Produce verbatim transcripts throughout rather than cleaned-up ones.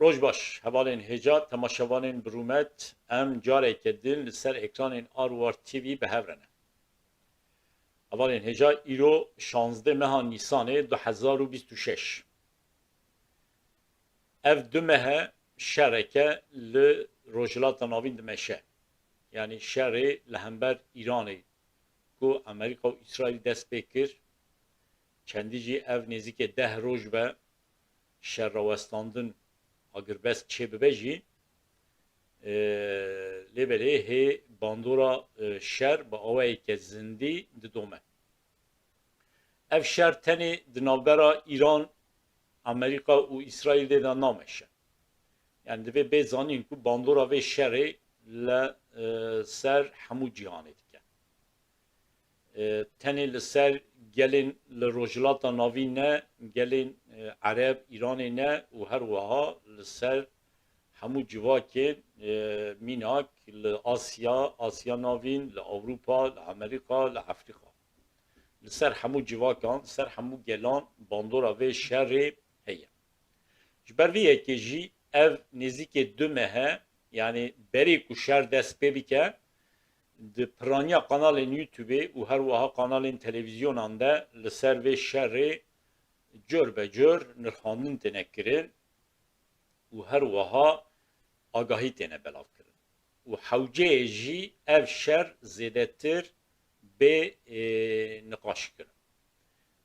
Roj baş, hevalên hêja, temaşevanên bi rûmet, em careke din li ser ekranên Arwar T V bi hev re ne. Hevalên hêja, îro şazdeh meha Nîsanê du hezar û bîst û şeş. Ev du mehe şereke li Rojhilata Navîn dimeşe. Yanî şerê li hember Îranê ku Amerîka û Îsraîl dest pê kir, çendî jî ev nêzîkê deh roj be şer rawestandin, agirbest çêbibe jî, e, lê belê hê bandora, e, şer bi awayeke zindî didome. Ev şer tenê di navbera Îran, Amerîka û Îsraîlê de nameşe. Yani divê bê zanîn ku bandora vê şerê li, e, ser hemû cîhanê dike. E, tenê li ser gelên li Rojhilata Navîn ne, gelên, e, Ereb, Îranê ne û her wiha li ser hemû civakên, e, mînak li Asya, Asya Navîn, li Ewropa, li Amerîka, li Efrîka. Li ser hemû civakan, li ser hemû gelan bandora vê şerê heye. Ji ber vê yekê jî ev nêzîkê du mehe, yanî berê ku şer dest pê bike, di piraniya kanalên YouTubeê û her wiha kanalên televîzyonan de li ser vê şerê cor be cor nirxandin têne kirin û her wiha agahî têne belavkirin. Û hewceyê jî ev şer zêdetir bê, e, niqaşkirin.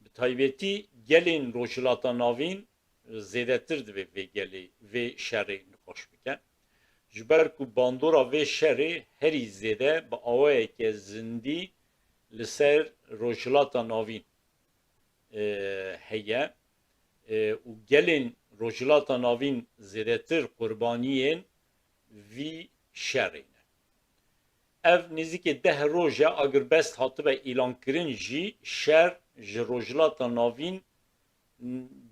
Bi taybetî gelên Rojhilata Navîn zêdetir divê vê gelê, vê şerê niqaş bike. Ji ber ku bandora vê şerê herî zêde bi awayeke zindî li ser Rojhilata Navîn, e, heye, e, û gelên Rojhilata Navîn zêdetir qurbaniyên vî şerê ne. Ev nêzîkê deh roj e agirbest hatibe îlankirin jî şer ji Rojhilata Navîn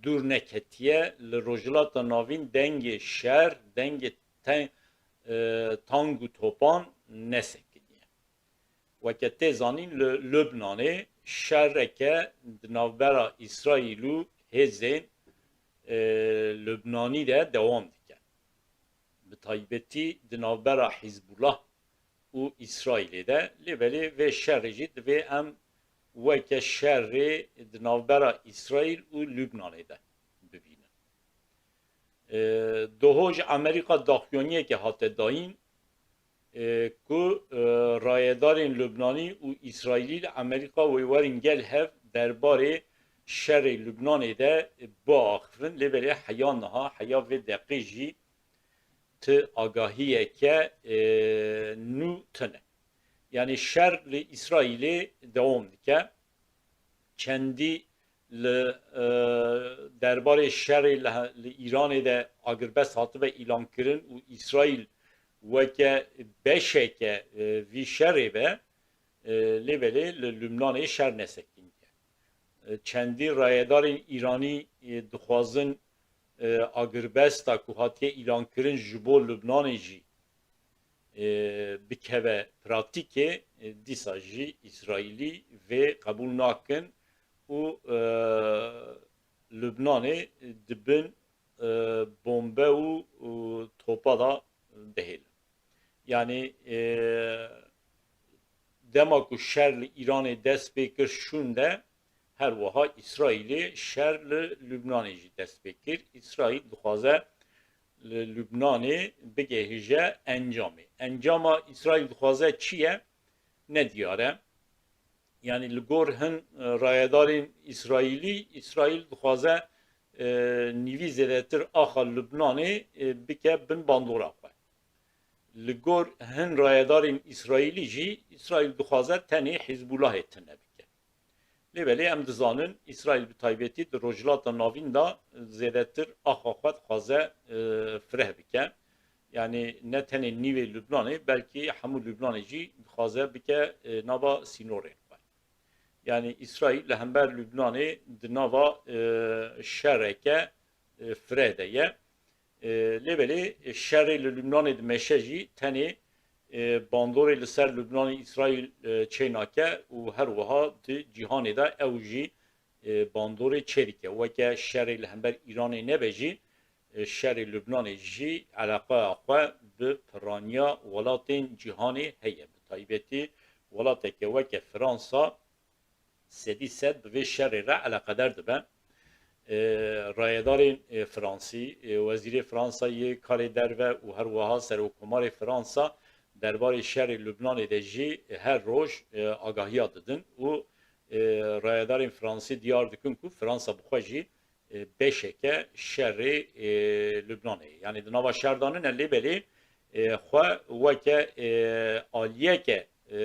dûr neketiye. Li Rojhilata Navîn dengê şer, dengê te-, e, tang û topan nesekiniye. Weke tê zanîn li Lubnanê şereke di navbera Îsraîl û hêzên, e, Lubnanî de dewam dike. Bi taybetî di navbera Hizbullah û Îsraîlê de. Lê belê vê şerê jî divê em weke şerê di navbera Îsraîl û Lubnanê de bibînin. E, doho ji Amerîka daxuyaniyeke hate dayîn, e, ku, e, rayedarên Lubnanî û Îsraîlî li Amerîka wê werin gel hev derbarê şerê Lubnanê de biaxivin, lê belê heya niha, heya vê deqê jî ti agahiyeke, e, nû tune. Yanî şer li Îsraîlê dewam dike. Çendî li, e, derbarê şerê li, li Îranê de agirbest hatibe îlankirin û Îsraîl weke beşeke, e, vî şerê be, e, lê belê li Lubnanê şer nesekiniye. E, çendî rayedarên Îranî, e, dixwazin, e, agirbesta ku hatiye îlankirin ji bo Lubnanê jî, e, bikeve pratîkê, e, dîsa jî Îsraîlî vê qebûl nakin û, e, Lubnanê di bin, e, bombe û, û topa de dihêlin. Yanî, e, dema ku şer li Îranê dest pê kir şûnde, her wiha Îsraîlê şer li Lubnanê jî dest pê kir. Îsraîl dixwaze li Lubnanê bigihîje encamê. Encama Îsraîl dixwaze çi ye? Ne diyar e. Yanî li gor hin, e, rayedarên Îsraîlî, Îsraîl dixwaze, e, nîvî zêdetir axa Lubnanê, e, bike bin bandora xwe. Li gor hin rayedarên Îsraîlî jî, Îsraîl dixwaze tenê Hizbûlahê tune bike. Lê belê em dizanin, Îsraîl bi taybetî di Rojhilata Navîn de zêdetir axa xwe dixwaze, e, fireh bike. Yanî ne tenê nîvê Lubnanê, belkî hemû Lubnanê jî dixwaze bike, e, nava sînorên xwe. Yanî Îsraîl li hember Lubnanê di nava, e, şereke, e, fireh de ye. E, lê belê şerê li Lubnanê dimeşe jî tenê, e, bandorê li ser Lubnanê Îsraîl, e, çênake û her wiha di cîhanê de ew jî, e, bandorê çêdike. Weke şerê li hember Îranê nebe jî, Şerê Lubnanê jî eleqeya xwe bi piraniya welatên cîhanê heye. Bi taybetî welateke weke Fransa sedî sed bi vê şerê re eleqeder dibe. E, rayedarên, e, Fransî, e, Wezîrê Fransa yê Karê Derve û her wiha Serokkomarê Fransa derbarê şerê Lubnanê de jî her roj, e, agahiya didin û, e, rayedarên Fransî diyar dikin ku Fransa bi xwe jî, e, beşeke şerê, e, Lubnanê ye. Yanî di nava şer de nîne, lê belê, e, xwe weke, e, aliyeke, e,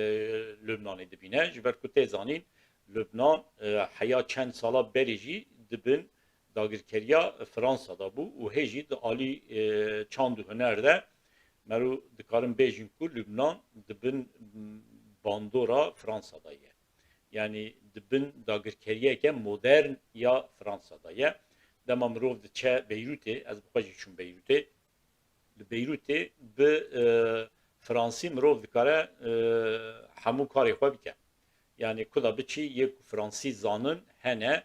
Lubnanê dibîne. Ji ber ku tê zanîn, Lubnan, e, heya çend sala berê jî di bin dagirkeriya Fransa de bû û hê jî di alî, e, çand û huner de merû dikarin bêjin ku Lubnan di bin bandora Fransa de ye. Yanî di bin dagirkeriyeke modern ya Fransa de ye. Dema mirov diçe Beyrûtê, ez bi xwe jî çûm Beyrûtê, li Beyrûtê bi, e, Fransî mirov dikare, e, hemû karê xwe bike. Yanî ku da biçî yê ku Fransî zanin hene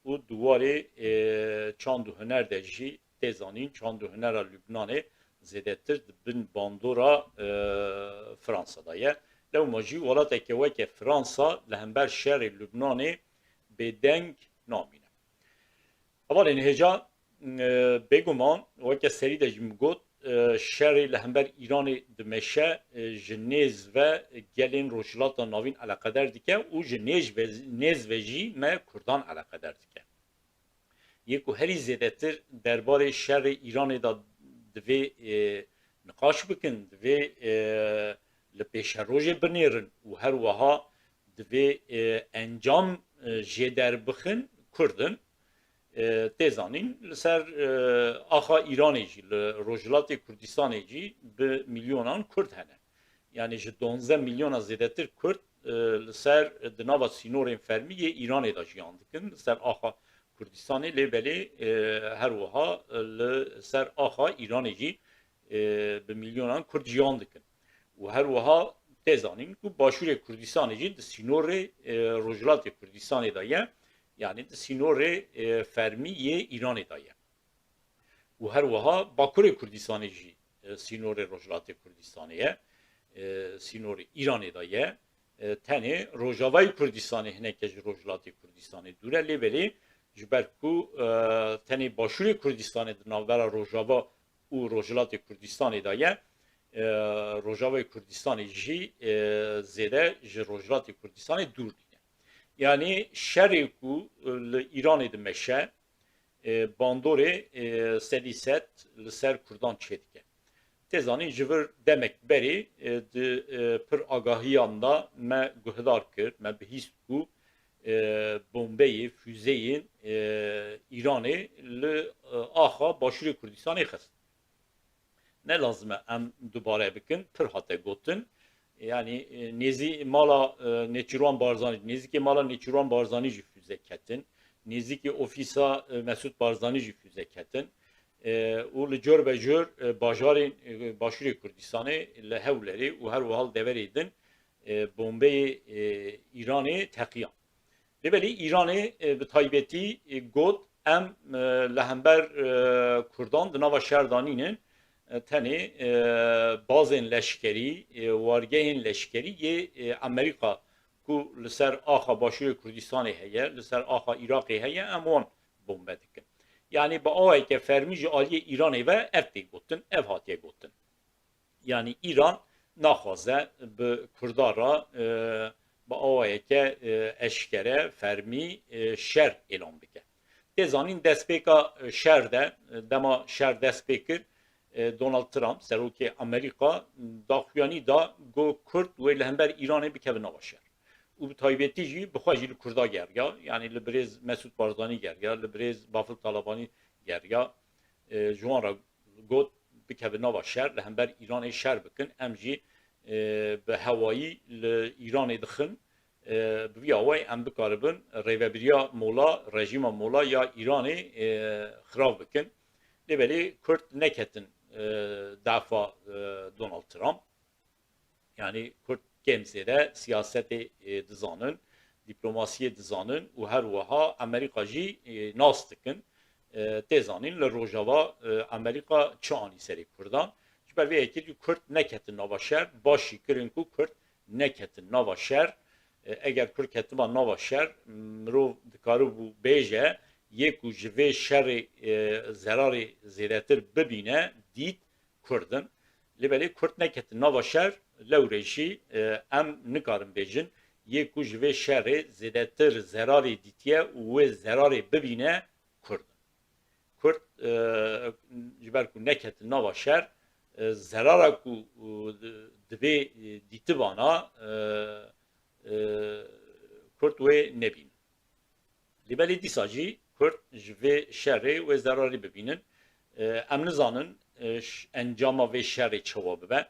û di warê, e, çand û huner de jî tê zanîn, çand û hunera Lubnanê zêdetir di bin bandora, e, Fransa de ye. Lewma jî welateke weke Fransa li hember şerê Lubnanê bêdeng namîne. Hevalên hêja, e, bêguman, weke serî de jî min got, e, şerê li hember Îranê dimeşe, e, ji nêz ve gelên Rojhilata Navîn eleqeder dike û ji nêj ve, nêz ve jî me Kurdan eleqeder dike. Yê ku herî zêdetir derbarê şerê Îranê de divê, e, niqaş bikin, divê, e, li pêşerojê binêrin û her wiha divê, e, encam, e, jê derbixin Kurd in. E, tê zanîn, li ser, e, axa Îranê jî, li Rojhilatê Kurdistanê jî bi milyonan Kurd hene. Yanî ji donzdeh milyona zêdetir Kurd, e, li ser, e, di nava sînorên fermî yê Îranê de jiyan dikin, li ser axa Kurdistanê, lê belê, e, her wiha, e, li ser axa Îranê jî, e, bi milyonan Kurd jiyan dikin. Û her wiha tê zanîn ku Başûrê Kurdistanê jî di sînorê, e, Rojhilatê Kurdistanê de ye, yanî di sînorê, e, fermî yê Îranê de ye. Û her wiha Bakurê Kurdistanê jî, e, sînorê Rojhilatê Kurdistanê ye, e, sînorê Îranê de ye. E, tenê Rojavayê Kurdistanê hineke ji Rojhilatê Kurdistanê dûr e, lê belê ji ber ku, e, tenê Başûrê Kurdistanê di navbera Rojava û Rojhilatê Kurdistanê de ye, e, Rojavayê Kurdistanê jî, e, zêde ji Rojhilatê Kurdistanê dûr nîne. Yanî şerê ku, e, li Îranê dimeşe, e, bandorê, e, sedî sed li ser Kurdan çêdike. Tê zanîn ji vir demek berê, e, di, e, pir agahiyan de me guhdar kir, me bihîst ku, e, bombeyê, fuzeyên, e, Îranê li, e, axa Başûrê Kurdistanê xist. Ne lazim e em dubare bikin, pir hate gotin. Yanî, e, nêzî mala, e, Nêçîrwan Barzanî, nêzîkê mala Nêçîrwan Barzanî jî füze ketin. Nêzîkê ofîsa, e, Mesûd Barzanî jî füze ketin. E, û li cor be cor, e, bajarên, e, Başûrê Kurdistanê li Hewlerê û her wiha li deverê din, e, bombeyê, e, Îranê teqiyan. Lê belê Îranê, e, bi taybetî, e, got, em, e, li hember, e, Kurdan di nava şer de nînin, e, tenê, e, bazên leşkerî, e, wargehên leşkerî yê, e, Amerîka ku li ser axa Başûrê Kurdistanê heye, li ser axa Iraqê heye, em wan bombe dikin. Yanî bi awayeke fermî ji aliyê Îranê ve ev tê gotin, ev hatiye gotin. Yanî Îran naxwaze bi Kurda re, e, bi awayeke, e, eşkere, fermî, e, şer êlan bike. Tê zanîn destpêka, e, şer de, e, dema şer dest pê kir, e, Donald Trump, serokê Amerîka, daxuyanî da, got Kurd wê li hember Îranê bikeve nava şer. Û bi taybetî jî bi xwe jî li Kurda geriya, yanî li birêz Mesûd Barzanî geriya, li birêz Bafil Talabanî geriya, e, ji wan re got, bikevin nava şer, li hember Îranê şer bikin, em jî, e, bi hewayî li Îranê dixin, e, bi vî awayî em bikaribin rêvebiriya mola, rejîma mola ya Îranê, e, xirav bikin. Lê belê Kurd neketin, e, dafa, e, Donald Trump. Yanî Kurd kêm zêde siyasetê, e, dizanin, dîplomasiyê dizanin û her wiha Amerîka jî, e, nas dikin. E, tê zanîn li Rojava, e, Amerîka çi anî serê Kurdan. Ji ber vê yekê jî Kurd neketin nava şer, baş jî kirin ku Kurd neketin nava şer. E, eger Kurd ketiba nava şer, mirov dikaribû bêje, yê ku ji vê şerê, e, zerarê zêdetir bibîne, dît Kurd in. Lê belê Kurd neketin nava şer, lewrê jî, e, em nikarin bêjin, yê ku ji vê şerê zêdetir zerarê dîtiye û wê zerarê bibîne, Kurd in. Kurd, e, ji ber ku neketin nava şer, e, zerara ku, e, di-, divê, e, dîtibana, e, e, Kurd wê nebînin. Lê belê dîsa jî Kurd ji vê şerê wê zerarê bibînin. E, em nizanin, e, ş-, encama vê şerê çawa bibe.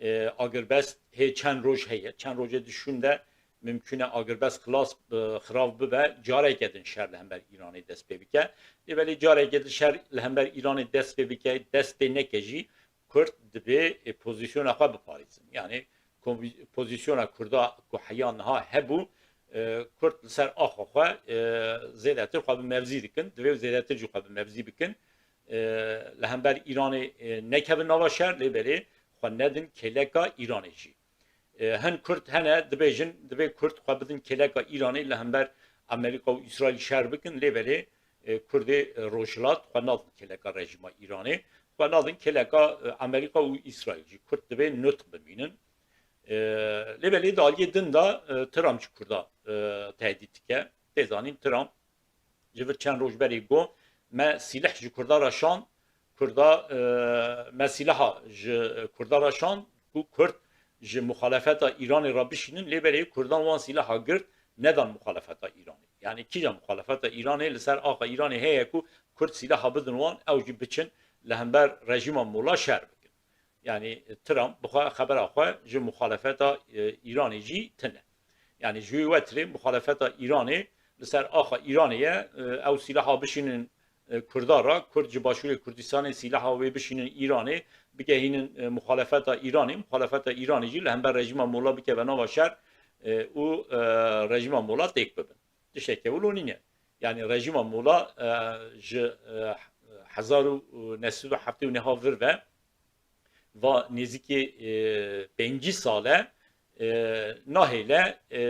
E, agirbest hê çend roj heye. Çend rojê di şûn de mimkûn e agirbest xilas, e, xirav bibe. Careke din şer li hember Îranê dest pê bike. Lê belê careke din şer li hember Îranê dest pê bike, dest pê neke jî Kurd divê, e, pozîsyona xwe biparêzin. Yani kom-, pozîsyona Kurda ku heya niha hebû, e, Kurd li ser axa xwe, e, zêdetir xwe bi mevzî dikin. Divê zêdetir jî xwe bi mevzî bikin. E, li hember Îranê, e, nekevin nava şer, lê belê xwe nedin kêleka Îranê jî. E, hin Kurd hene dibêjin, divê Kurd xwe bidin kêleka Îranê, li hember Amerîka û Îsraîl şer bikin, lê belê, e, Kurdê, e, Rojhilat xwe nadin kêleka rejîma Îranê, xwe nadin kêleka, e, Amerîka û Îsraîl jî. Kurd divê nutq bimînin. E, lê belê di aliyê din de, e, Trump ji Kurda, e, tehdît dike. Tê zanîn Trump ji vir çend roj berê got, me sîleh ji Kurda re şand, Kurda, e, me sîleha ji Kurda re şand ku Kurd ji muxalefeta Îranê re bişînin, lê belê Kurdan wan sîleha girt, nedan muxalefeta Îranê. Yani kîja muxalefeta Îranê li ser axa Îranê heye ku Kurd sîleha bidin wan, ew jî biçin li hember rejîma Mola şer bikin. Yani Trump bi xwe xebera xwe ji muxalefeta, e, Îranê jî tine. Yani ji wê wetirê muxalefeta Îranê li ser axa Îranê ye, e, ew sîleha bişînin, e, Kurda re, Kurd ji Başûrê Kurdistanê sîleha wê bişînin Îranê, bigehînin, e, muxalefeta Îranê, muxalefeta Îranê jî li hember rejîma Mola bikeve nava şer, e, û, e, rejîma Mola têk bibin. Tişteke wilo nîne. Yani rejîma Mola, e, ji, e, hezar û neh sed û heftê û neh vir ve va nêzîkî, e, pêncî sal e, e, nahêle, e,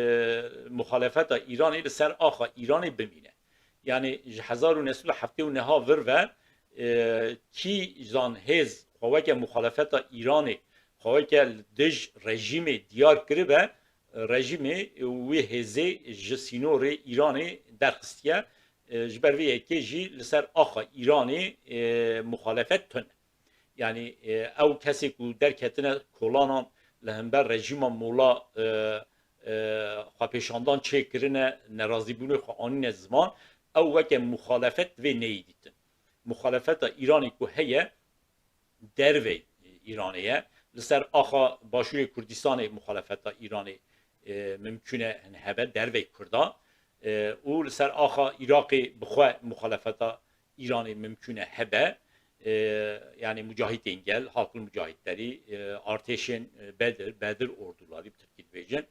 muxalefeta Îranê li ser axa Îranê bimîne. Yani ji hezar û neh sed û heftê û neh vir ve, e, kîjan hêz xwe weke muxalefeta Îranê, xwe weke li dij rejîmê diyar kiribe, rejîmê wî hêzê ji sînorê Îranê derxistiye. E, ji ber vê yekê jî li ser axa Îranê, e, muxalefet tune. Yani, e, ew kesê ku derketine kolanan li hember rejîma Mola, e, e, xwepêşandan çêkirine, nerazîbûnê xwe anîne ziman, ew weke muxalefet divê neyê dîtin. Muxalefeta Îranê ku heye, dervey Îranê ye. Li ser axa Başûrê Kurdistanê muxalefeta Îranê, e, mimkûn e hin hebe, dervey Kurda. E, û li ser axa Iraqê bi xwe muxalefeta Îranê mimkûn e hebe. E, yani Mucahitên Gel, Halkın Mucahitleri, e, Artêşên, e, Bedir, Bedir Orduları bi Tirkî dibêjin.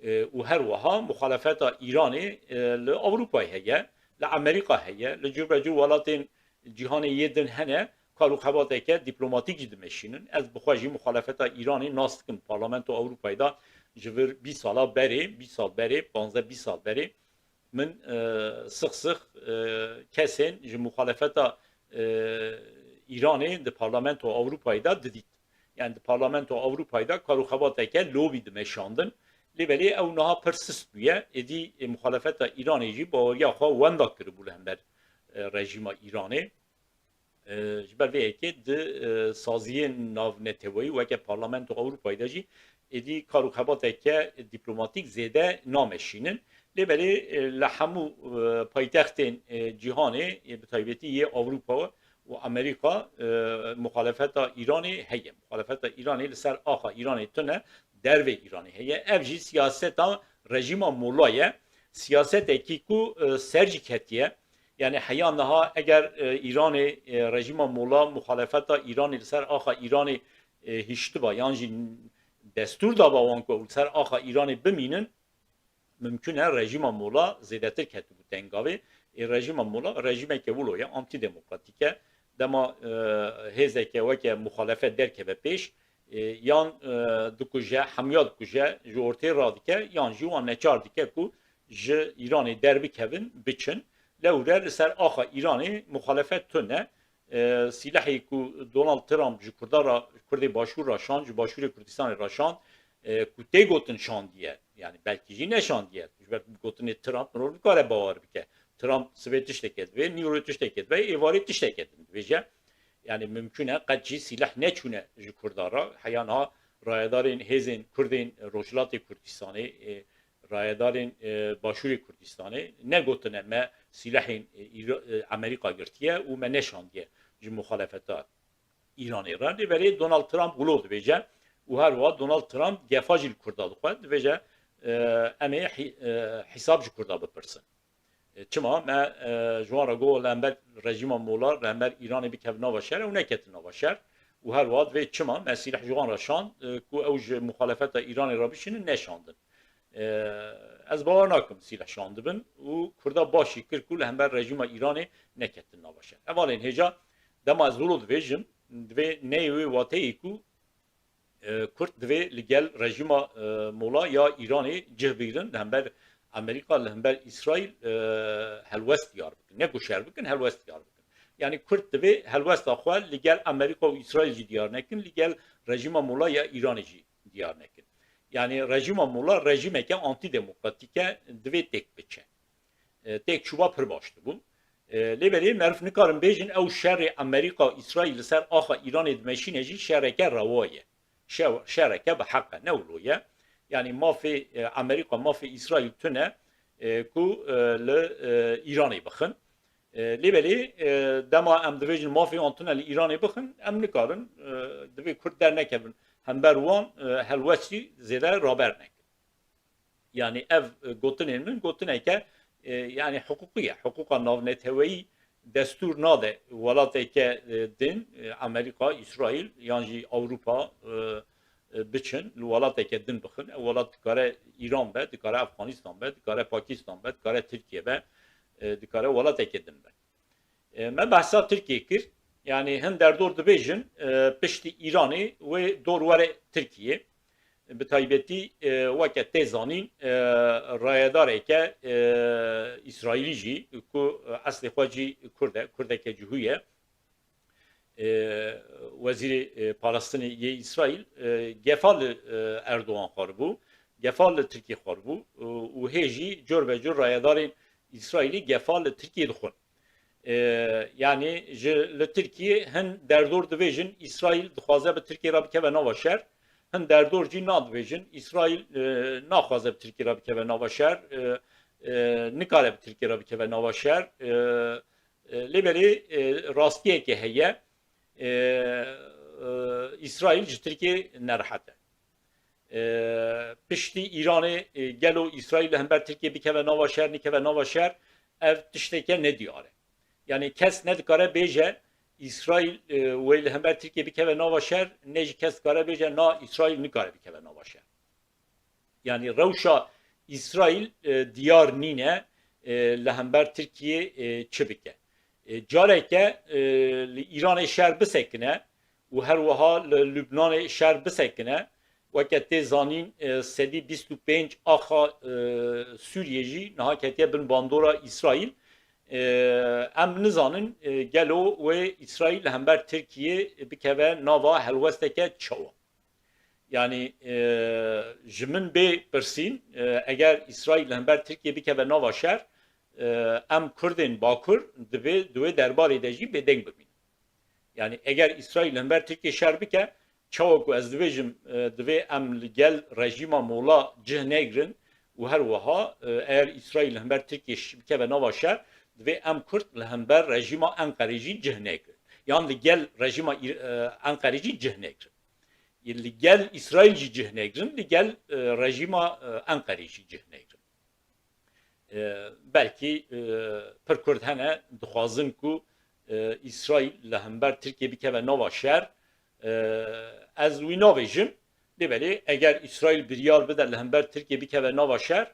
E, û her wiha muxalefeta Îranê, e, li Ewropayê heye, li Amerîka heye, li cur be cur welatên cîhanê yê din hene, kar û xebateke dîplomatîk jî dimeşînin. Ez bi xwe jî muxalefeta Îranê nas dikim. Parlamento Ewropayê de ji vir bîst sala berê, bîst sal berê, panzdeh bîst sal berê min, e, six six, e, kesên ji muxalefeta, e, Îranê di Parlamento Ewropayê de didît. Yani di Parlamento Ewropayê de kar û xebateke lobî dimeşandin. Lê belê ew niha pir sist bûye. Êdî, e, muxalefeta Îranê jî baweriya xwe wenda kiribû li hember, e, rejîma Îranê. E, ji ber vê yekê di, e, saziyên navneteweyî weke Parlamento Ewropayê de jî êdî kar û xebateke dîplomatîk zêde nameşînin. Lê belê, e, li hemû, e, paytextên, e, cîhanê, e, bi taybetî yê Ewropa û Amerîka, e, muxalefeta Îranê heye. Muxalefeta Îranê li ser axa Îranê tune, dervê Îranê heye. Ev jî siyaseta rejîma Mola ye. Siyasetekî ku, e, ser jî ketiye. Yani heya niha eger, e, Îranê, e, rejîma Mola muxalefeta Îranê li ser axa Îranê, e, hiştiba yan jî destûr daba wan ku ew li ser axa Îranê bimînin, mimkûn e rejîma Mola zêdetir ketibû tengavê. Ê rejîma Mola rejîmeke wilo ye, antîdemokratîk e. Dema, e, hêzeke weke muxalefet derkeve pêş, e, yan, e, dikuje, hemiya dikuje, ji ortê radike, yan jî wan neçar dike ku ji Îranê derbikevin, biçin. Lewre li ser axa Îranê muxalefet tune. E, sîlehê ku Donald Trump ji Kurda ra, Kurdê Başûr ra şand, ji Başûrê Kurdistanê ra şand, e, ku tê gotin şandiye, yani belkî jî neşandiye. Ji ber gotinê Trump mirov nikare bawer bike. Trump sibê tişteke divê, nîrê tişteke divê, êvarê tişteke din dibêje. Yani mimkun e qet jî sîleh neçûne ji Kurda ra. Heya niha rayedarên hêzên Kurdên Rojhilatê Kurdistanê, e, rayedarên, e, Başûrê Kurdistanê negotine me sîlehên, e, Îra-, e, Amerîka girtiye û me neşandiye ji muxalefeta Îranê re. Lê belê Donald Trump wilo dibêje û her wiha Donald Trump gefa jî li Kurda dixwe, dibêje, e, em ê hî-, e, hîsab ji Kurda bipirsin. E, çima me, e, ji wan re got, li hember rejîma Mola, li hember Îranê bikevin nava şer, ew neketin nava şer. Û her wiha divê çima me sîleh ji wan re şand, e, ku ew ji muxalefeta Îranê re bişînin, neşandin. E, ez bawer nakim sîleh şandibin û Kurda baş jî kir ku li hember rejîma Îranê neketin nava şer. Hevalên hêja, dema ez wilo dibêjim, divê neyê wê wateyê ku, e, Kurd divê li gel rejîma, e, Mola ya Îranê cih bigrin, li hember Amerîka, li hember Îsraîl, e, helwest diyar bikin. Ne ku şer bikin, helwest diyar bikin. Yani Kurd divê helwesta xwe li gel Amerîka û Îsraîl jî diyar nekin, li gel rejîma Mola ya Îranê jî diyar nekin. Yani rejîma Mola rejîmeke antîdemokratîk e, divê têk biçe. E, têk çûba pir baş dibû. E, lê belê meriv nikarin bêjin ew şerê Amerîka û Îsraîl li ser axa Îranê dimeşîne jî şereke rewa ye. Şe-, şereke bi heq e, ne wilo ye. Yani mafê, e, Amerîka, mafê Îsraîl tune, e, ku, e, li, e, Îranê bixin. E, lê belê, e, dema em dibêjin mafê wan tune li Îranê bixin, em nikarin, e, divê Kurd dernekevin hember wan, e, helwestî zêde raber nekin. Yani ev, e, gotinên min gotineke, e, yani hiqûqî ye. Hiqûqa navneteweyî destûr nade welateke, e, din, e, Amerîka, Îsraîl yan jî Ewropa, e, e, biçin, li welateke din bixin. Ev welat dikare Îran be, dikare Efxanistan be, dikare Pakistan be, dikare Tirkiye be, e, dikare welateke din be. E, me behsa Tirkiyê kir. Yani hin derdor dibêjin, e, piştî Îranê wê dor were Tirkiyê. Bi taybetî, e, weke tê zanîn, e, rayedareke, e, Îsraîlî jî ku eslê xwe jî Kurd e, Kurdeke cihû ye. E, Wezîrê, e, Parastinê yê Îsraîl, e, gefa li, e, Erdogan xwaribû, gefa li Tirkiyê xwaribû, e, û hê jî cor be cor rayedarên Îsraîlî gefa li Tirkiyê dixwin. E, yani ji li Tirkiyê hin derdor dibêjin Îsraîl dixwaze bi Tirkiyê re bikeve nava şer, hin derdor jî nadibêjin Îsraîl, e, naxwaze bi Tirkiyê re bikeve nava şer, e, e, nikare bi Tirkiyê re bikeve nava şer. E, e, lê belê, e, rastiyeke heye. E, e, Îsraîl ji Tirkiyê nerehet e. E, piştî Îranê, e, gelo Îsraîl li hember Tirkiyê bikeve nava şer, nikeve nava şer, ev tişteke nediyar e. Yani kes nedikare bêje Îsraîl, e, wê li hember Tirkiyê bikeve nava şer, ne jî kes dikare bêje na Îsraîl nikare bikeve nava şer. Yani rewşa Îsraîl, e, diyar nîne, e, li hember Tirkiyê, e, çi bike. E, careke, e, li Îranê şer bisekine û her wiha li Lubnanê şer bisekine, weke tê zanîn, e, sedî bîst û pênc axa, e, Sûriyê jî niha ketiye bin bandora Îsraîl. E, em nizanin, e, gelo wê Îsraîl li hember Tirkiyê bikeve nava helwesteke çawa. Yani, e, ji min bê pirsîn, e, eger Îsraîl li hember Tirkiyê bikeve nava şer, e, em Kurdên Bakur dibê di wê derbarê de jî bêdeng bimînin. Yani eger Îsraîl li hember Tirkiyê şer bike, çawa ku ez dibêjim, e, divê em li gel rejîma Mola cih negrin û her wiha, e, eger Îsraîl li hember Tirkiyê ş-, bikeve nava şer, divê em Kurd li hember rejîma Enqerê jî cih negrin. Yan li gel rejîma Îr-, e, Enqerê jî cih negrin. Li gel Îsraîl jî cih negrin, li gel, e, rejîma, e, Enqerê jî cih negrin. E, belkî, e, pir Kurd hene dixwazin ku, e, Îsraîl li hember Tirkiyê bikeve nava şer. E, ez wî navêjim. Lê belê eger Îsraîl biryar bide li hember Tirkiyê bikeve nava şer,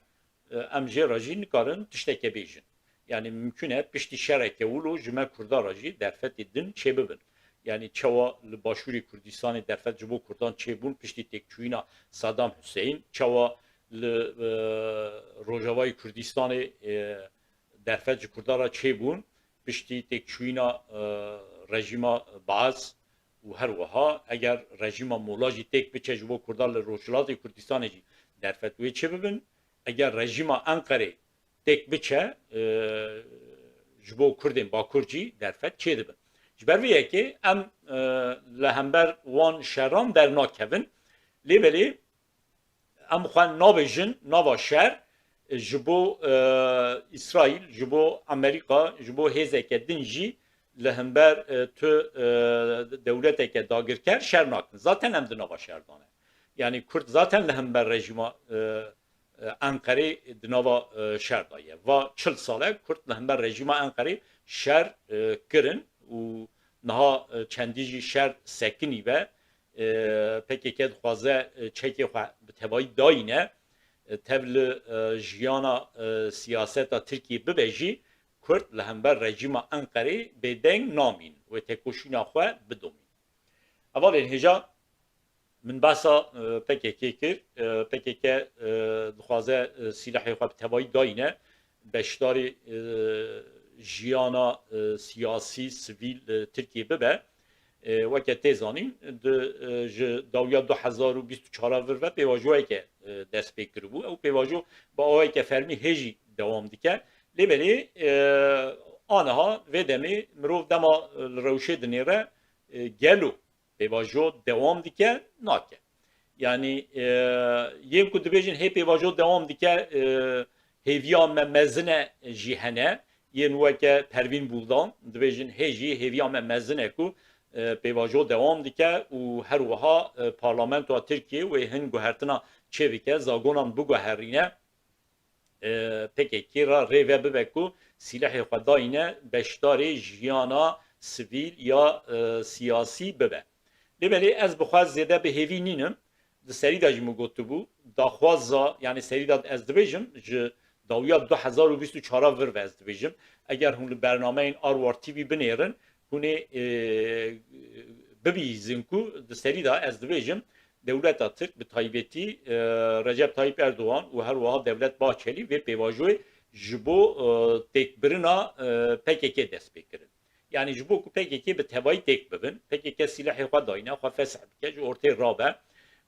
e, em jê re jî nikarin tişteke bêjin. Yani mimkun e piştî şereke wilo ji me Kurda re jî derfetê din çêbibin. Yani çawa li Başûrê Kurdistanê derfet ji bo Kurdan çêbûn piştî têkçûyîna Saddam Hussein, çawa li, e, Rojavayê Kurdistanê, e, derfet ji Kurdan re çêbûn piştî têkçûyîna, e, rejîma Baas û her wiha eger rejîma Mola jî têk biçe ji bo Kurdan li Rojhilatê Kurdistanê jî derfet wê çêbibin. Eger rejîma Enqerê têk biçe, e, ji bo Kurdên Bakur jî derfet çêdibin. Ji ber vê yekê em, e, li hember wan şeran dernakevin. Lê belê em xwe nabêjin nava şer, e, ji bo, e, Îsraîl, ji bo Amerîka, ji bo hêzeke din jî li hember, e, tu, e, dewleteke dagirker şer nakin. Zaten em di nava şer de ne. Yani Kurd zaten li hember rejîma, e, e, Enqerê di nava, e, şer de ye. Va çil sal e Kurd li hember rejîma Enqerê şer, e, kirin û niha, e, çendî jî şer sekinî ve. E, P K K dixwaze, e, çekê xwe bi tevayî dayîne, e, tev li, e, jiyana, e, siyaseta Tirkiyê bibe jî, Kurd li hember rejîma Enqerê bêdeng namîn wê têkoşîna xwe bidomîn. Hevalên hêja, min behsa, e, P K K kir. E, P K K, e, dixwaze, e, sîlehê xwe bi tevayî dayîne beşdarê, e, jiyana, e, siyasî, sivîl, e, Tirkiyê bibe. E, weke tê zanîn, di, e, ji dawiya du hezar û bîst û çar vir ve pêvajoyeke, e, dest pê kiribû. Ew pêvajo bi awayeke fermî hê jî dewam dike. Lê belê, e, aniha vê demê mirov dema, e, li rewşê dinêre, e, gelo pêvajo dewam dike, nake. Yani, e, yên ku dibêjin hê pêvajo dewam dike, e, hêviya me mezin e jî hene. Yên weke Pervîn Buldan dibêjin hê jî hêviya me mezin e ku, e, pêvajo dewam dike û her wiha, e, Parlamentoya Tirkiyê wê hin guhertina çêbike, zagonan biguherîne. E, P K K re rê ve bibe ku sîlehê xwe dayîne beşdarê jiyana sivîl ya, e, siyasî bibe. Lê belê ez bi xwe zêde bi hêvî nînim. Di serî de jî min gotibû, daxwaza, yani serî de ez dibêjim, ji dawiya du hezar û bîst û çar vir ve ez dibêjim, eger hûn li bernameyên Arwar T V binêrin, hûn ê, e, bibihîzin ku di serî de ez dibêjim, dewleta Tirk, bi taybetî, e, Recep Tayyip Erdogan û her wiha Devlet Bahçelî vê pêvajoyê ji bo, e, têkbirina, e, P K K dest pê kirin. Yani ji bo ku P K K bi tevayî têk bibin, P K K sîlehê xwe dayîne, xwe fesih bike, ji ortê rabe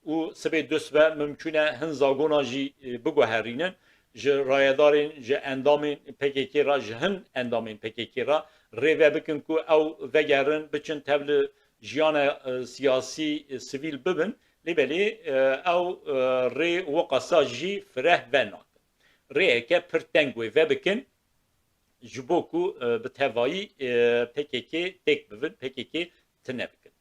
û sibê du sibe mimkûn e hin zagona jî, e, biguherînin, ji rayedarên, ji endamên P K K re, ji hin endamên P K K re rê ve bikin ku ew vegerin, biçin tev li jiyana, e, siyasî, e, sivîl bibin, lê belê, e, ew, e, rê wiqasa jî fireh venakin. Rêyeke pir teng wê vebikin, ji bo ku, e, bi tevayî, e, P K K têk bibin, P K K tune bikin.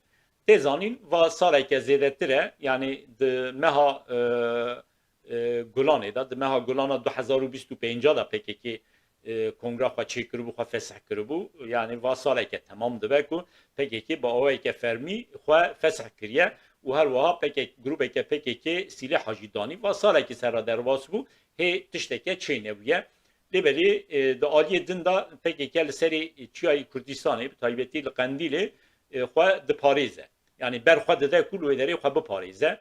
Tê zanîn, va saleke zêdetir e, yani di meha, e, e, Gulanê de, di meha Gulana du hezar û bîst û pênc de P K K, e, kongra xwe çêkiribû, xwe fesih kiribû. Yani va saleke temam dibe ku P K K bi awayeke fermî xwe fesih kiriye û her wiha P K K, grûpeke P K K sîleha jî danî. Va salekî ser re derbas bû, hê tişteke çênebûye. Lê belê, e, di aliyê din de P K K li serê Çiyayê Kurdistanê, bi taybetî li Qendîlê, e, xwe diparêze. Yani ber xwe dide ku li wê derê xwe biparêze.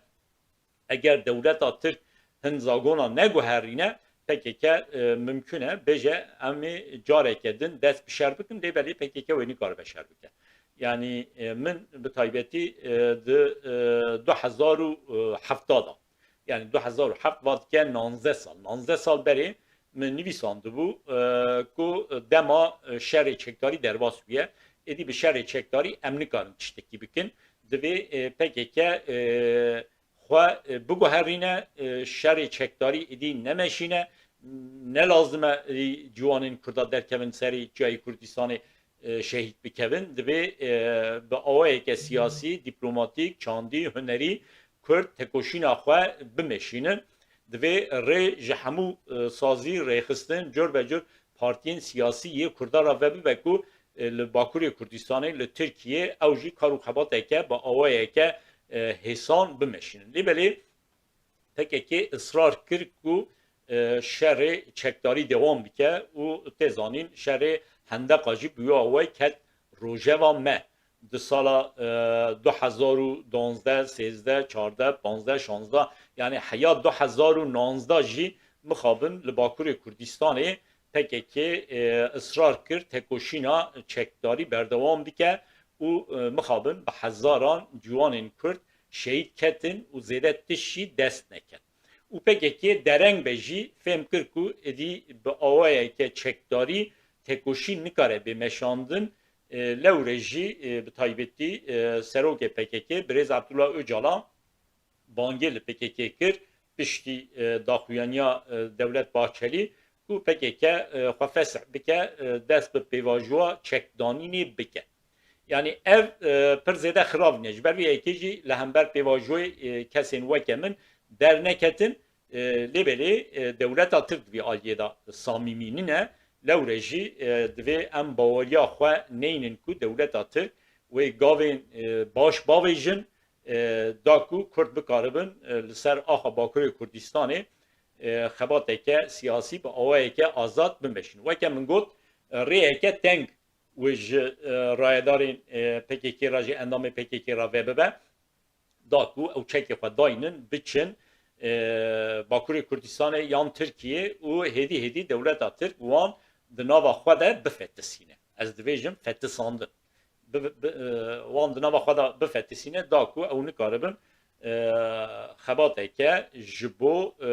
Eger dewleta Tirk hin zagona neguherîne, P K K, e, mimkun e bêje, em ê careke din dest bi şer bikin, lê belê P K K wê nikaribe şer bike. Yani, e, min bi taybetî, e, di, e, du hezar û hevdeh de, yani du hezar û heft va dike nanzdeh sal. Nanzdeh sal berê min nivîsandibû, e, ku dema, e, şerê çekdarî derbas bûye, êdî bi şerê çekdarî em nikarin tiştekî bikin. Divê, e, P K K, e, xwe, e, biguherîne, e, şerê çekdarî êdî nemeşîne, ne lazim e êdî ciwanên Kurda derkevin serê Çiyayê Kurdistanê, e, şehîd bikevin. Divê, e, bi awayeke siyasî, dîplomatîk, çandî, hunerî Kurd tekoşîna xwe bimeşînin. Divê rê ji hemû, e, sazî, rêxistin, cur be cur partiyên siyasî yê Kurda re vebibe ku, e, li Bakurê Kurdistanê, li Tirkiyê ew jî kar û xebateke bi awayeke, e, hêsan bimeşînin. Lê belê P K K israr kir ku, e, şerê çekdarî dewam bike û tê zanîn şerê hendeqa jî bi wî awayî ket rojeva me. Di sala, e, du hezar û duwazdeh, sêzdeh, çardeh, panzdeh, şanzdeh, yanî heya du hezar û nozde jî mixabin li Bakurê Kurdistanê P K K, e, israr kir tekoşîna çekdarî berdewam bike û, e, mixabin bi hezaran ciwanên Kurd şehîd ketin û zêde tişt jî dest neket. Û P K K dereng be jî fêm kir ku êdî bi awayeke çekdarî tekoşîn nikare bê meşandin. E, lewre jî, e, bi taybetî, e, serokê P K K birêz Abdullah Ocalan bangê li P K K kir, piştî, e, daxuyaniya, e, Dewlet Bahçelî ku P K K, e, xwe fesih bike, e, dest bi pêvajoya çekdanînê bike. Yanî ev, e, pir zêde xirav nîne. Ji ber vê yekê jî li hember pêvajoyê, e, kesên weke min derneketin. E, lê belê, e, dewleta Tirk di vî aliyê de samîmî nîne. Lewre jî, e, divê em baweriya xwe neynin ku dewleta Tirk wê gavên, e, baş bavêjin, e, da ku Kurd bikaribin, e, li ser axa Bakurê Kurdistanê, e, xebateke siyasî bi awayeke azad bimeşin. Weke min got, e, rêyeke teng wê ji, e, rayedarên, e, P K K re, ji endamê P K K re vebibe, da ku ew çekê xwe daynin, biçin, e, Bakurê Kurdistanê yan Tirkiyê û hêdî hêdî dewleta Tirk wan di nava xwe de bifetisîne. Ez dibêjim fetisandin. Bi, bi, e, wan di nava xwe de bifetisîne, da ku ew nikaribin, e, xebateke ji bo, e,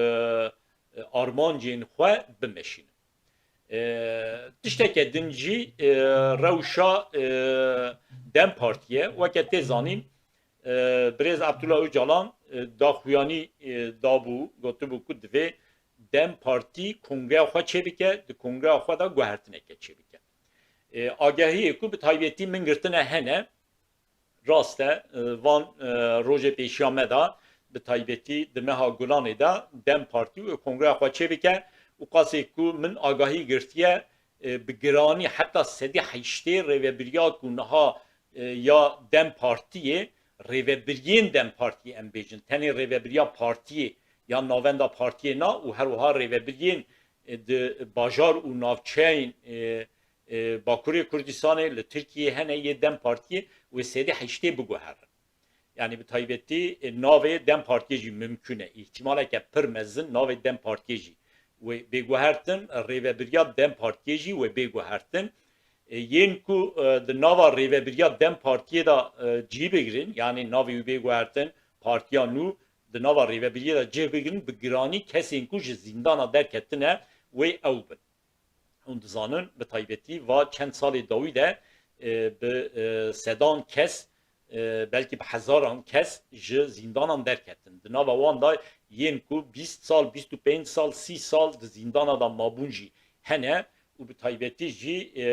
armancên xwe bimeşînin. E, tişteke din jî, e, rewşa, e, DEM Partiyê, weke tê zanîn, e, birêz Abdullah Ocalan, e, daxuyanî, e, dabû, gotibû ku divê DEM Partî kongreya xwe çêbike, di kongreya xwe de guhertineke çêbike. E, agahiyê ku bi taybetî min girtine hene, rast e, e, van, e, rojê pêşiya me de, bi taybetî di meha Gulanê de DEM Partî û kongreya xwe çêbike û qasê ku min agahî girtiye, e, bi giranî heta sedî heştê rêvebiriya ku niha, e, ya DEM Partiyê, rêvebiriyên DEM Partiyê em bêjin, tenê rêvebiriya partiyê ya navenda partiyê na û her wiha rêvebiriyên, e, di bajar û navçeyên, e, e, Bakurê Kurdistanê, li Tirkiyê hene yê DEM Partiyê wê sedî heştê biguherin. Yanî bi taybetî, e, navê DEM Partiyê jî mimkûn e. Îhtimaleke pir mezin navê DEM Partiyê jî wê bê guhertin, rêvebiriya DEM Partiyê jî wê bê guhertin. E, yên ku, e, di nava rêvebiriya DEM Partiyê de, e, cî bigirin, yanî navê wî bê guhertin, partiya nû di nava rêvebiriyê de cih bigirin, bi giranî kesên ku ji zîndana derketine wê ew bin. Hûn dizanin, bi taybetî va çend salê dawî de, e, bi, e, sedan kes, e, belkî bi hezaran kes ji zîndanan derketin. Di nava wan de yên ku bîst sal, bîst û pênc sal, sî sal di zîndana de mabûn jî hene û bi taybetî jî, e,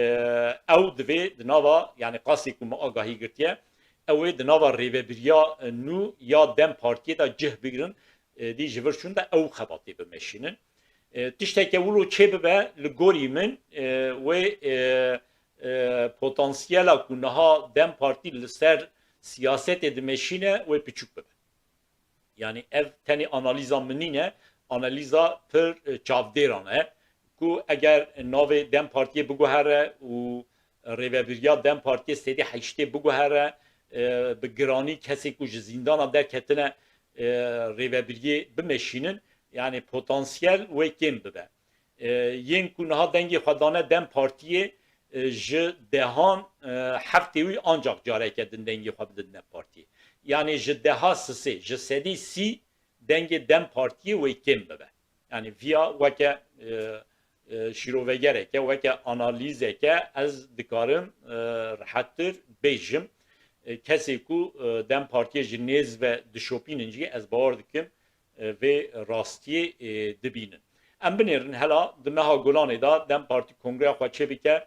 ew divê di nava, yanî qasê ku me agahî girtiye, ew ê di nava rêvebiriya, e, nû ya DEM Partiyê de cih bigirin, e, dî ji vir çûn de ew xebatê bimeşînin. E, tişteke wilo çê bibe, li gorî min, e, wê, e, e, potansiyela ku niha DEM Partî li ser siyasetê dimeşîne, wê piçûk bibe. Yanî ev tenê analîza min nîne, analîza pir, e, çavdêran e ku eger navê DEM Partiyê biguhere û rêvebiriya DEM Partiyê sedî heştê biguhere, e, bi giranî kesê ku ji zîndana derketine, e, rêvebiriyê bimeşînin, yanî potansiyel wê kêm bibe. E, yên ku niha dengê xwe dane DEM Partiyê, e, ji dehan, e, heftê wî ancak careke din dengê xwe bidin DEM Partiyê. Yanî ji deha sisê, ji sedî sî dengê DEM Partiyê wê kêm bibe. Yanî viya weke, e, e, şîrovegereke, weke analîzeke ez dikarim, e, rehettir bêjim. E, kesê ku, e, DEM Partiyê ji nêz ve dişopînin jî ez bawer dikim, e, vê rastiyê, e, dibînin. Em binêrin hela di meha Gulanê de DEM Partî kongreya xwe çêbike,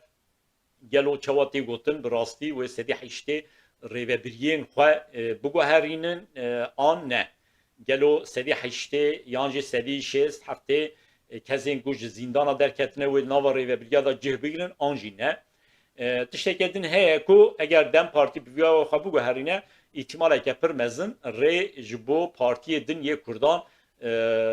gelo çawa tê gotin bi rastî wê sedî heştê rêvebiriyên xwe, e, biguherînin, e, an ne? Gelo sedî heştê yan jî sedî şêst heftê, e, kesên ku ji zîndana derketine wê di nava rêvebiriya de cih bigirin an jî ne? E, tişteke din heye ku eger DEM Partî bi vî awê xwe biguherîne, îhtimaleke pir mezin rê ji bo partiyê din yê Kurdan, e,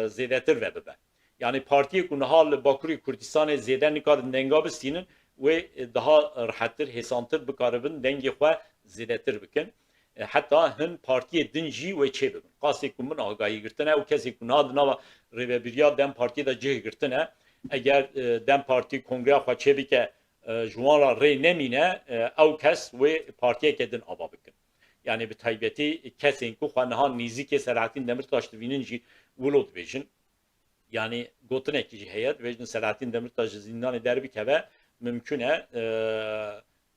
zêdetir vebibe. Yani partiyê ku niha li Bakurê Kurdistanê zêde nikarin denga bistînin, wê daha rehettir, hêsantir bikaribin dengê xwe zêdetir bikin. E, heta hin partiyê din jî wê çêbibin. Qasê ku min agahî girtine û kesê ku niha di nava rêvebiriya DEM Partiyê de cih girtine, eger, e, DEM Partî kongreya xwe çêbike, e, ji wan re rê nemîne, e, ew kes wê partiyeke din ava bikin. Yani bi taybetî kesên ku xwe niha nêzîkê Selahattin Demirtaş dibînin jî wilo dibêjin. Yani gotinekî jî heye, dibêjin Selahattin Demirtaş ji zîndanê derbikeve, mimkun e, e,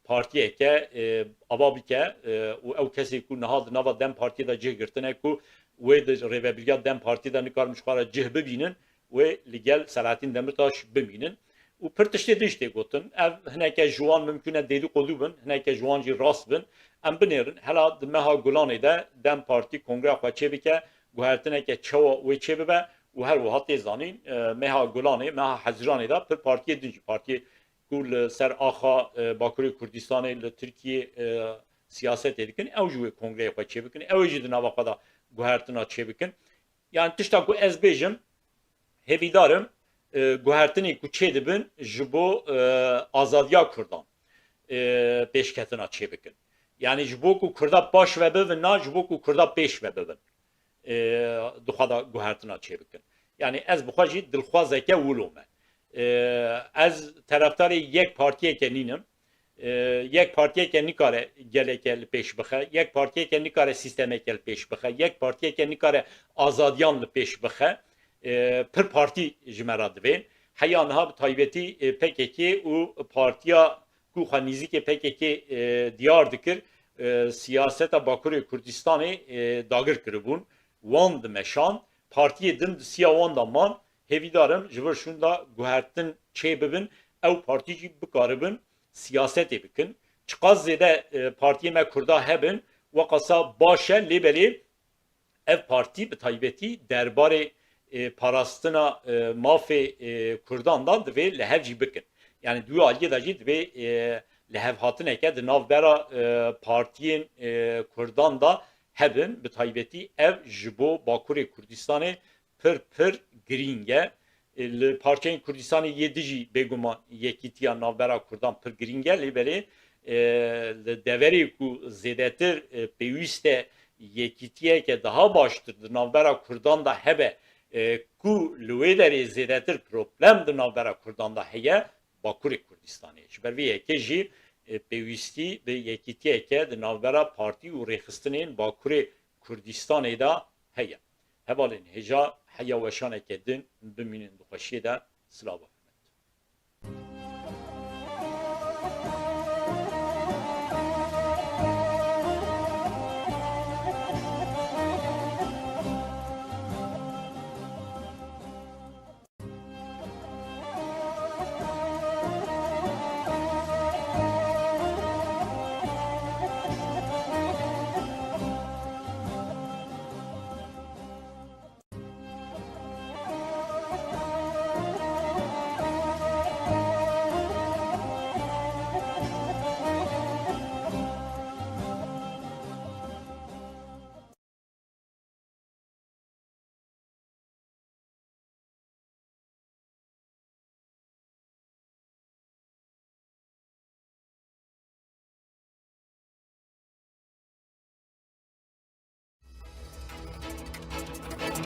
partiyeke, e, ava bike, e, û ew kesê ku niha di nava DEM Partiyê de cih girtine ku wê di rêvebiriya DEM Partiyê de nikarin ji xwe re cih bibînin, wê li gel Selahattin Demirtaş bimînin. Û pir tiştê din jî tê gotin. Ev hineke ji wan mimkun e dedîqodû bin, hineke ji wan jî rast bin. Em binêrin, hela di meha Gulanê de DEM Partî kongreya xwe çêbike, guhertineke çawa wê çêbibe û her wiha tê zanîn, e, meha Gulanê, meha Hezîranê de pir partiyê din jî, partiyê ku li ser axa, e, Bakurê Kurdistanê li Tirkiyê, e, siyasetê dikin, ew jî wê kongreyê xwe çêbikin, ew ê jî di nava xwe de guhertina çêbikin. Yani tişta ku ez bêjim, hêvîdar im, e, guhertinê ku çêdibin ji bo, e, azadiya Kurdan, e, pêşketina çêbikin. Yani ji bo ku Kurda paş ve bibin, na ji bo ku Kurda pêş ve bibin. E, di xwe de guhertina çêbikin. Yani ez bi xwe jî dilxwazeke wilo me. E, ez terefdarê yek partiyeke nînim. E, yek partiyeke nikare geleke li pêş bixe, yek partiyeke nikare sîstemeke li pêş bixe, yek partiyeke nikare azadiyan li pêş bixe. E, pir partî ji me re divên. Heya niha bi taybetî, e, P K K û partiya ku xwe nêzîkê P K K, e, diyar dikir, e, siyaseta Bakurê Kurdistanê, e, dagir kiribûn. Wan dimeşand, partiyê din di siya wan de man. Hêvîdar im ji vir şûnda guhertin çê bibin, ew partî jî bikaribin siyasetê bikin. Çiqas zêde, e, partiyê me Kurda hebin, weqasa baş e, lê belê ev partî bi taybetî derbarê, e, parastina, e, mafê, e, Kurdan de divê li hev jî bikin. Yani di wî aliyê de jî divê, e, lihevhatineke di navbera, e, partiyên, e, Kurdan de hebin, bi taybetî ev ji bo Bakurê Kurdistanê pir pir girîng e. E, li parçeyên Kurdistanê yê din jî bêguman yekîtiya navbera Kurdan pir girîng e, lê belê, e, li deverê ku zêdetir, e, pêwîst e yekîtiyeke daha baştir di navbera Kurdan de hebe, e, ku li wê derê zêdetir problem di navbera Kurdan de heye, Bakurê Kurdistanê. Ji ber vê yekê jî, e, pêwîstî bi yekîtiyeke di navbera partî û rêxistinên Bakurê Kurdistanê de heye. Hevalên hêja, heya weşaneke din bimînin di xweşiyê de. Silav.